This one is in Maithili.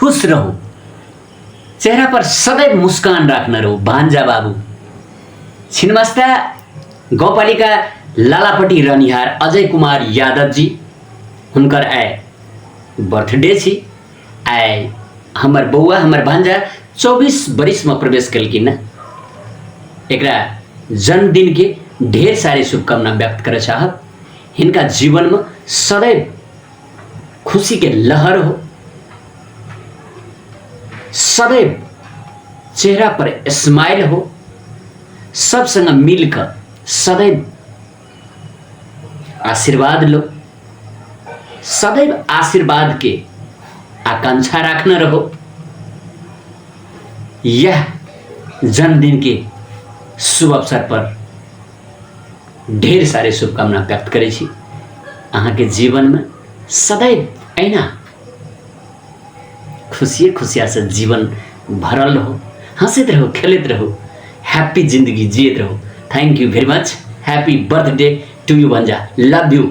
खुश रहू, चेहरा पर सदैव मुस्कान राख्ने रहू। भान्जा बाबू छिन्नमस्ता गाउँपालिका लालापट्टि रहनिहार अजय कुमार यादव जी, हुनकर आइ बर्थडे छी। आइ हमर बौआ, हमर भान्जा 24 बरिसमे प्रवेश केलखिन। एकरा जन्मदिन के ढेर सारे शुभकामना व्यक्त करऽ चाहब। हिनका जीवनमे सदैव खुशी के लहर हो, सदैव चेहरा पर स्माइल हो, सब संग मिलकर सदैव आशीर्वाद लो, सदैव आशीर्वाद के आकांक्षा रखने रहो। यह जन्मदिन के शुभ अवसर पर ढेर सारे शुभकामना व्यक्त करै छी। अहाँके जीवनमे सदैव एहिना खुशिये खुशियासँ जीवन भरल रहो, हँसैत रहू, खेलैत रहू, हैप्पी जिंदगी जियैत रहू। Thank you very much. Happy birthday to you भंजा, love you.